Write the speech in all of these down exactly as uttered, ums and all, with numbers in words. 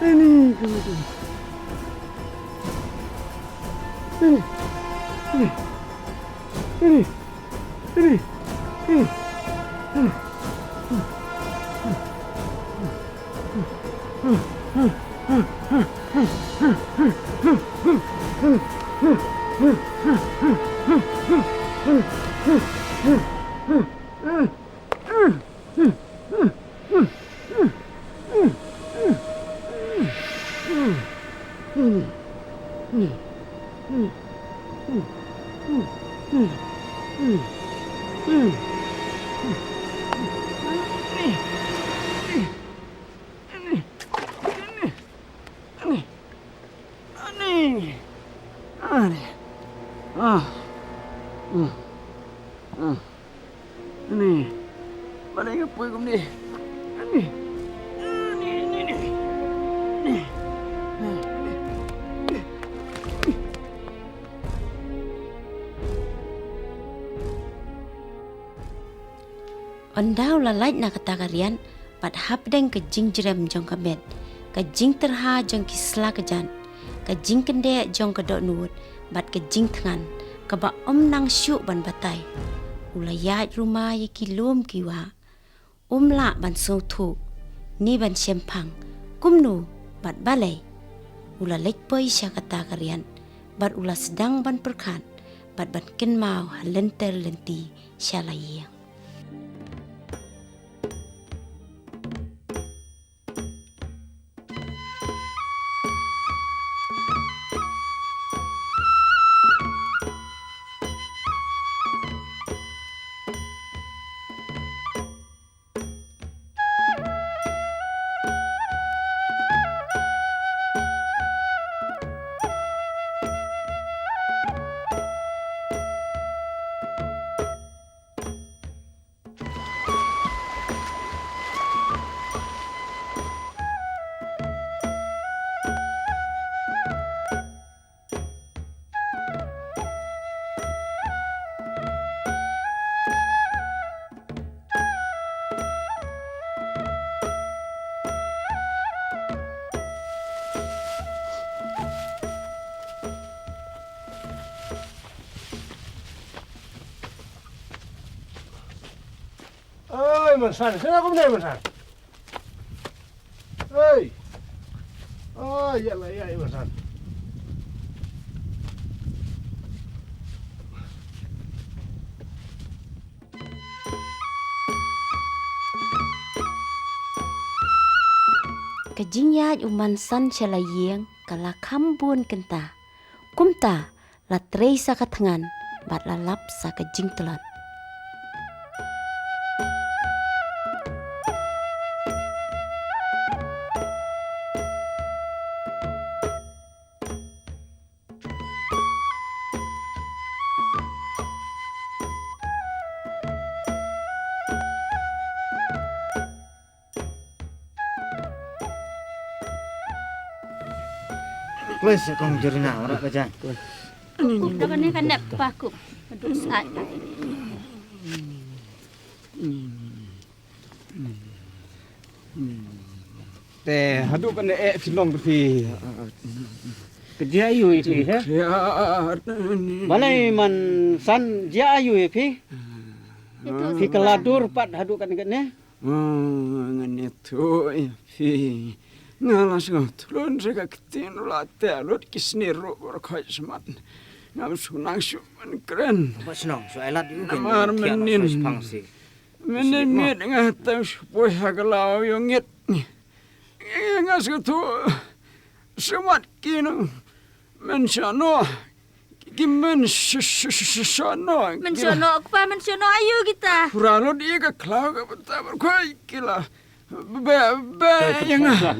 Ini, ini, ini. Ini, ini, ini. Ani. Ani. Balei nga poi kumne? Ani. Ani, ani, ani. Ani. Ynda u la lait na kata ka riat, bad hapdeng ka jingjrem jong ka met, ka jingtyrha jong ki sla ka jan, ka jingkyndeh jong ka dohnud, bad ka jingthngan, kaba ym nang shuh ban batai, u la ïaid ruma ïa ki lum ki wah. Um lah ban sngewthuh, ne ban shemphang, kumno, bad balei. U la leit poi sha kata ka riat, bad u la sdang ban pyrkhat, bad ban kynmaw ha lynter lynti sha la ïing. Oi, Mansan, sila kumne, Mansan. Oi. Oi, ïa la, ïa, ïa, Mansan. Ka jingïaid u Mansan sha la ïing ka la kham bun kynta. Kumta, la trei sa ka thngan bad la lap sa ka jingtlot. Kloi se kong jur nga, ora ka jang. Kup da kane ka nep pa kup. Aduh, sat. Te haduh kane eh phi long phi. Ka jia aiu ïa phi, ha? Balei Mansan, jia aiu ïa phi? Phi kylla dur pat haduh kane kane. Oh, ngan ïathuh ïa phi. Nga la sngewthlun sa ka ktien u la teh lut ki snier ruh baroh khoit smat. Ngam sngewthuh shuh ban kren. Ba shnong shu ai lad ïa u. Namar mynnin, mynnin miet nga tang shu poi ha ka law ïa ngit. Nga sngewthuh smat ki nong. Mynshuwa noh. Ki men sh-, sh-, sh-, sh-, shono. Men shono, kpa men shono, aiu kita. Khura lut ïa ka khlaw ka bynta baroh khoit ki la. Be, be, ïa nga.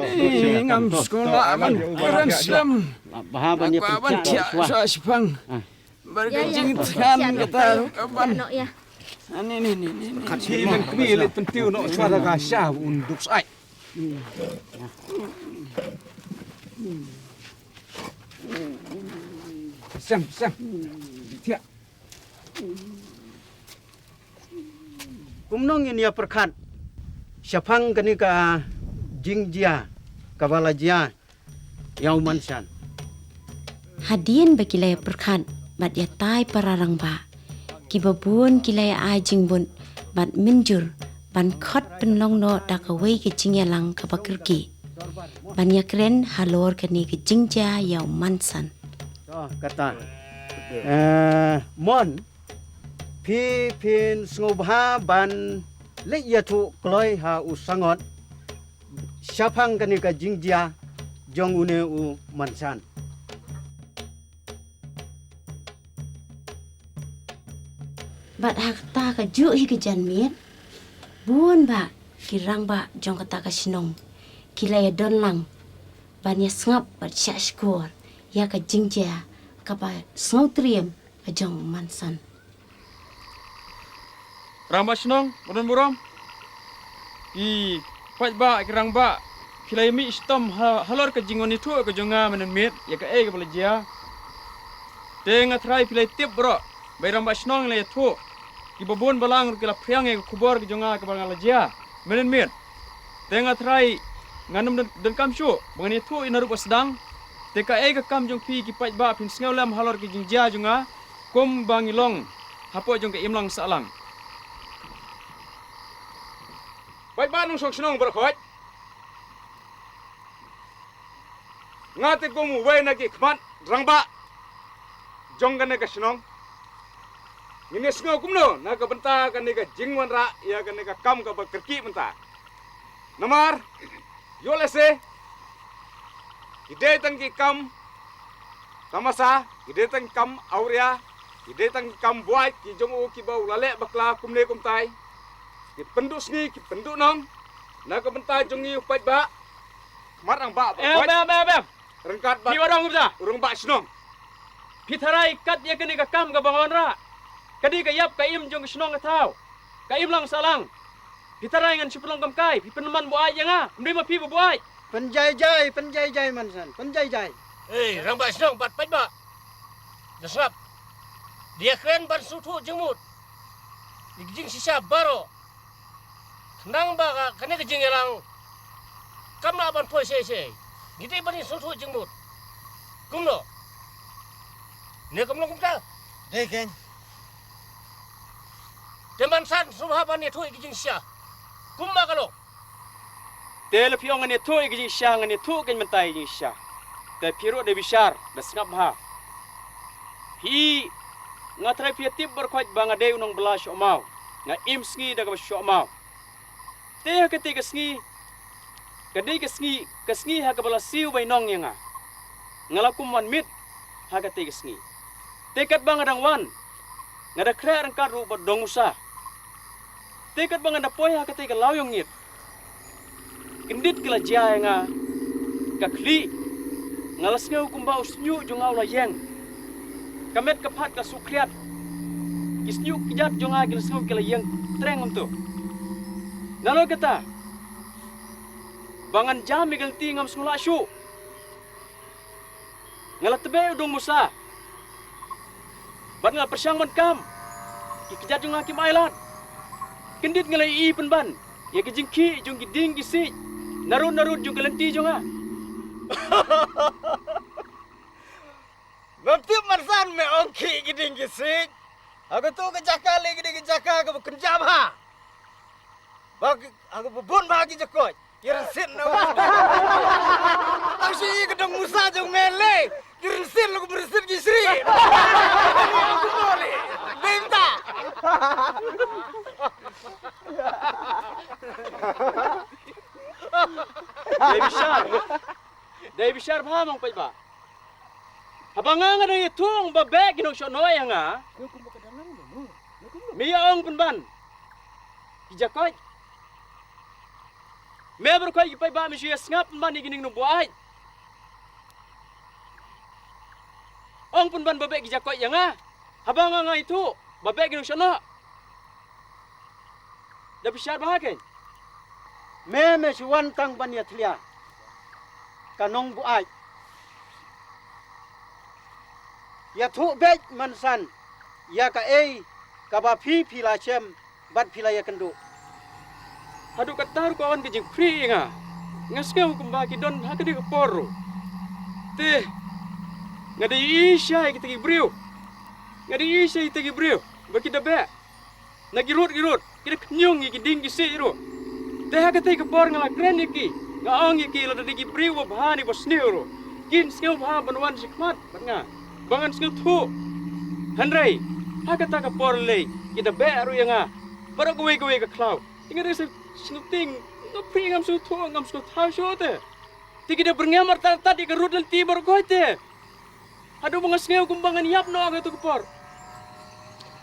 Eh, ngam sngewlah ban kren slem. Ba ha ban ïa pyrshah shuwa. Shuwa shipang. Ba ka jingthngan kata ka ban. Ani, ni, ni, ni, ni. Ki men kmi le tyntiu noh shuwa da ka sha un duk sai. Sem, sem. Tiak. Kumno ngin ïa pyrkhat shaphang kane ka jingjia kaba la jia ïa u Mansan. Hadien ba ki la ïa pyrkhat bad ïa tai para rangbah, kiba bun ki la ïa ai jingmut bad mynjur ban khot pynlong noh da kawei ka jingïalang kaba kyrkieh ban ïa kren halor kane ka jingjia ïa u Mansan. To, kata. Eh, Mon, phi phin sngewbha ban leit ïathuh kloi ha u Sangot shaphang kane ka jingjia jong une u Mansan. Bad ha kata ka juh hi ka janmiet, bun bah ki rangbah jong kata ka shnong ki la ïa don lang ban ïa sngap bad shah shkor ïa ka jingjia kaba sngewtriem ka jong u Mansan. Rangbah shnong, ba don burom. Ki paidbah, ki rangbah, phi la ïa mih shitom ha, halor ka jingwan ïathuh ka jong nga mynmiet ïa kaei kaba la jia. Te nga tharai phi la ïa tip baroh ba i rangbah shnong la ïathuh. Kiba bun balang ruh ki la phriang ïa ka khubor ka jong nga kaba nga la jia mynmiet. Te nga tharai ngan ym don, donkam shuh ba ngan ïathuh ïa na ruh ba sdang. Te kaei ka kam jong phi ki paidbah phin sngew lem halor ka jingjia jong nga kumba ngi long hapoh jong ka imlang sahlang. Paidbah nongshong shnong baroh khoit. Nga te kum uwei na ki khmat rangbah jong kane ka shnong, ngin ïa sngew kumno na ka bynta kane ka jingwanrah ïa kane ka kam kaba kyrkieh mynta. Namar ïoh lehse ki dei tang ki kam tamasa, ki dei tang ki kam awria, ki dei tang ki kam buaid ki jong u kiba u la leh bakla kumne kumtai. Ki pynduh sngi, ki pynduh nong na ka bynta jong ngi u paidbah. Khmat rangbah ba, em, em, em, em. Ryngkat bad phi ba dang kumta u rangbah shnong. Phi tharai kat ïa kane ka kam kaba nga wanrah ka dei ka ïap ka im jong ka shnong ka thaw, ka imlang sahlang. Phi tharai ngan shu pynlong kam kai, phi pynman buaid ïa nga, ym dei ma phi ba buaid. Pynjaijai, pynjaijai Mansan, pynjaijai. Ei, rangbah shnong bad paidbah, da sngap. Da ïa kren ban sngewthuh jingmut ïa ki jingshisha baroh. Khnang ba ka, kane ka jingïalang kam lah ban poi sei sei. Ngi dei ban ïasngewthuh jingmut. Kumno? Ne kam long kumta? Dei keiñ. Te mynsan sngewbha ban ïathuh ïa ki jingshisha. Kumba ka long. Te lada phi ong ngan ïathuh ïa ki jingshisha, ngan ïathuh kein mynta ïa ki jingshisha. Te phi ruh dei bishar, da sngap bha. Phi, nga trai phi ïa tip baroh khoit ba nga dei u nongbylla shoh maw. Nga im sngi da kaba shoh maw. Te ha katei ka sngi, ka dei ka sngi, ka sngi ha kaba la siew bainong ïa nga. Nga la kum wan miet ha katei ka sngi. Te katba nga dang wan, nga da khreh ryngkat ruh bad u dong Musa. Te katba nga da poi ha katei ka law ïong ngit, kyndit ka la jia ïa nga ka khlieh. Nga la sngew kumba u shñiuh jong nga u la ïeng. Ka met ka phad ka shu khriat. Ki shñiuh ki jait jong nga ki la sngew ki la ïeng treng kumto. Nalor kata, ba ngan jam ïa ka lynti ngam sngew lah shuh. Nga la tbeh u dong Musa. Bad nga la pyrshang ban kam. Ki kjat jong nga kim ailad. Kyndit nga la ïohi pynban ïa ki jingkhih jong ki dieng ki siej narud narud jong ka lynti jong nga. Ngam tip mynsan me ong khih ki dieng ki siej. Ha kato ka jaka lei ka dei ka jaka kaba kynja bha. Ba ki, ha kaba bun bha ki jakoit. Ki rynsied na ba. Tang shi i ka dong Musa jong me lei. Ki rynsied la kum rynsied ki sri. Dei mynta. Dei bishar. Dei bishar bha mo paidbah. Haba nga nga dang ïathuh ba beh ki nongshong noh ïa nga. Me ïa ong pynban. Ki jakoit. Me baroh khoit ki paidbah me shu ïa sngap pynban ïa ki nongbuaid. Ong pynban ba beh ki jakoit ïa nga. Haba nga nga ïathuh ba beh ki nongshong noh. Da bishar bha kein. Me me shu wan tang ban ïathuh ïa ka nongbuaid. Ïathuh beit mynsan ïa kaei kaba phi phi la shem bad phi la ïakynduh. Haduh katta ruh ka wan ka jingpyrshah ïa nga. Nga sngew kumba ki don ha kane ka por ruh. Te nga dei ïa shai kita ki briew. Nga dei ïa shai kita ki briew ba ki da beh. Na ki rud ki rud, ki da khñiung ïa ki dieng ki siej ruh. Te ha katei ka por nga la kren ïa ki, nga ong ïa ki lada dei ki briew ba bha ne ba sniew ruh, kin sngew bha ban wan shakhmat bad nga ba ngan sngewthuh. Hynrei ha kata ka por lei ki da beh ruh ïa nga baroh kawei kawei ka khlaw. Te nga dei sa sngewtieng, nga phi ngam sngewthuh, ngam sngewthuh shuh te. Te ki da byrngem artat artat ïa ka rud lynti baroh kawei te. Haduh ba nga sngew kumba ngan ïap noh ha katu ka por.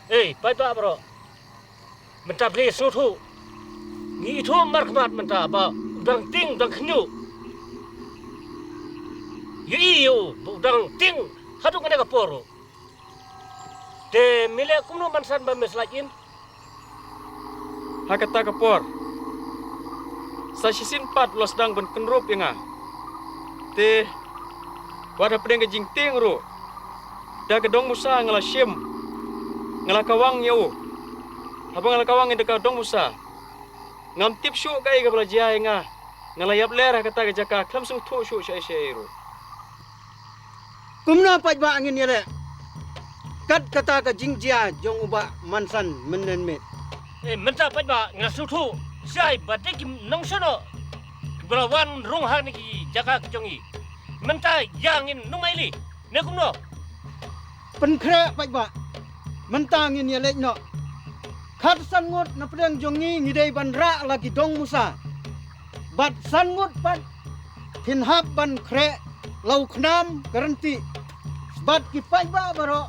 Ei, paidbah baroh. Mynta phi sngewthuh. Ngi ithuh markhmat mynta ba u dang tieng u dang khñiuh. Ïohi ïa u ba u dang tieng haduh kane ka por ruh. Te me leh kumno mynsan ba me slait im? Ha kata ka por sa shisien pat u la sdang ban kynrup ïa nga. Te wat hapdeng ka jingtieng ruh da ka dong Musa nga la shim, nga la kawang ïa u. Haba nga la kawang ïa da ka dong Musa, ngam tip shuh kaei kaba la jia ïa nga. Nga la ïap ler ha kata ka jaka khlem sngewthuh shuh shaei shaei ruh. Kumno paidbah ngin ïaleh kat kata ka jingjia jong u bah Mansan mynnin miet? Eh, mynta paidbah nga sngewthuh shai ba dei ki nongshong noh kiba la wan rung ha kine ki jaka ki jong ngi. Mynta ïa ngin nang maili ne kumno? Pynkhreh paidbah. Mynta ngin ïaleit noh. Khatsan ngut na pdeng jong ngi ngi dei ban rah la ki dong Musa. Bad san ngut pat kin hap ban khreh la u khnam ka rynti. Bad ki paidbah baroh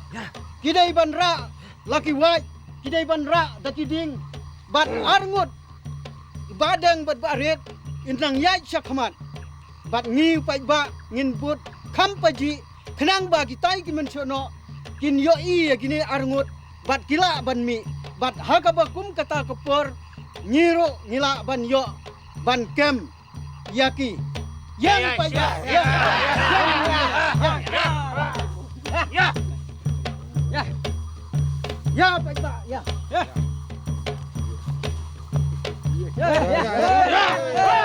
ki dei ban rah la ki wait, ki dei ban rah da ki dieng. Bad ar ngut, i Bah Deng bad Bah Rit, in nang ïaid shakhmat. Bad ngi paidbah ngin bud kham pajih khnang ba kitai ki mynshuh noh kin ïohi ïa kine ar ngut bad ki lah ban mih. Bad ha kaba kum kata ka por ngi ruh ngi lah ban ïoh ban kem ïa ki. Ïa, ïa, paidbah, ïa, ïa, ïa, ïa, ïa. Ya. Ya. Ya, paidbah, ya. Ya. Ya, ya, ya.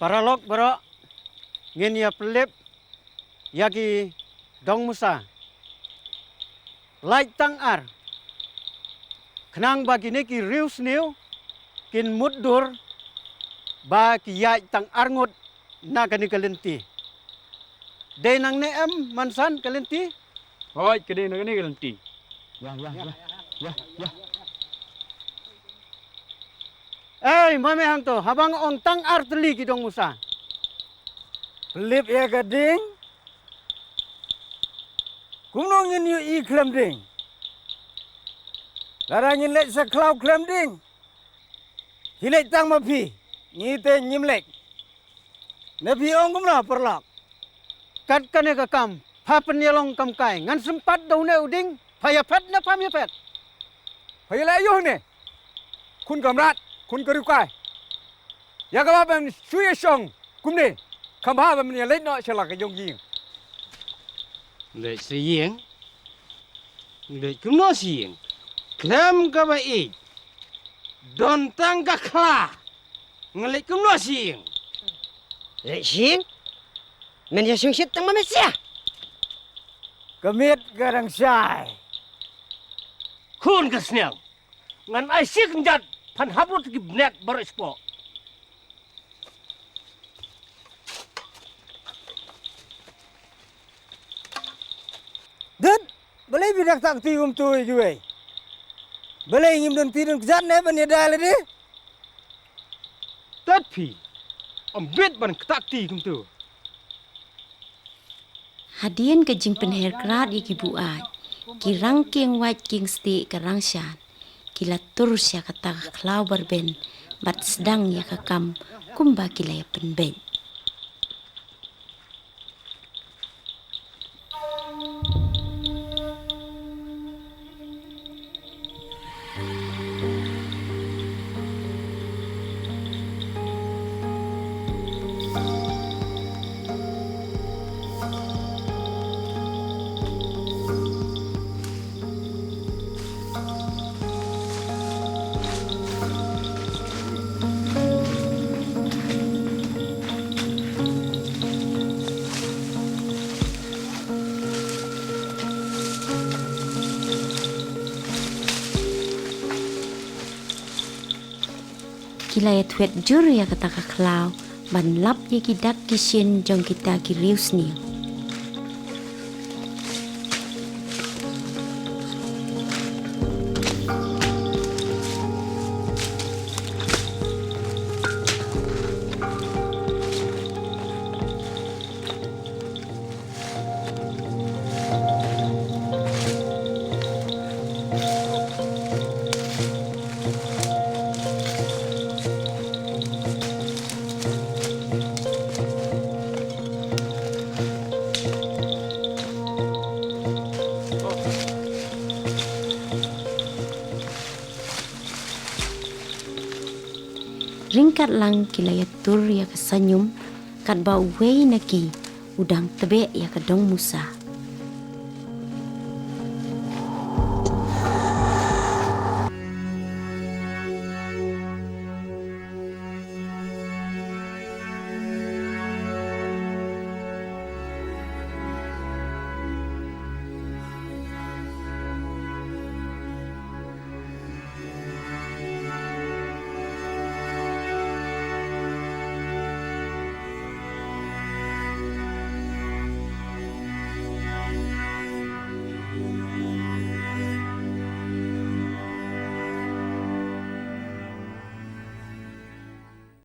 Paralok baroh, ngin ïa pynlip ïa ki dong musa. Lait tang ar. Khnang ba kine ki riewsniew kin mutdur ba ki ïaid tang ar ngut na kane ka lynti. Dei nangne em Mansan ka lynti? Hooid, ka dei na kane ka lynti. Ïa, ïa, ïa. Ïa, ïa. Ei, ma me hangto, haba nga ong tang ar tylli ki dong musa. Pynlip ïa ka ding. Kumno ngin ïohi khlem ding? Lada ngin leit sa khlaw khlem ding, phi leit tang ma phi, ngi te ngim leit. Ne phi ong kumno, paralok? Kat kane ka kam, pha pynïalong kam kai, ngan sympat da une u ding, pha ïaphet ne pham ïaphet? Pha ïaleh aïu hangne, khun ka mrad, khun ka riewkai? Ïa kaba phin shu ïashong kumne, kham bha ba phin ïaleit noh sha la ka jong ïing. Leit sha ïing? Leit kumno sha ïing? Khlem kaba ïeit, don tang ka khla. Nga leit kumno sha ïing? Leit sha ïing? Men ïashong shit tang ma me sia. Ka miet ka dang shai. Khun ka sniang. Ngan ai shi kynjat phan hap lut ki bniat baroh shapoh. Dut, balei phi da ktah kti kumto ïa kiwei? Balei ngim don kti don kjat ne ban ïada lade? Tat phi, ym bit ban ktah kti kumto. Hadien ka jingpynher krad ïa ki buaid, ki rang kieng wait kieng stieh ka rang shan, ki la tur sha kata ka khlaw barben, bad sdang ïa ka kam kumba ki la ïa pynbeit. Ki la ïa thwet jur ïa kata ka khlaw ban lap ïa ki dak ki shin jong kita ki riewsniew. Ryngkat lang ki la ïa tur ïa ka sanium, katba uwei na ki u dang tbeh ïa ka dong musa.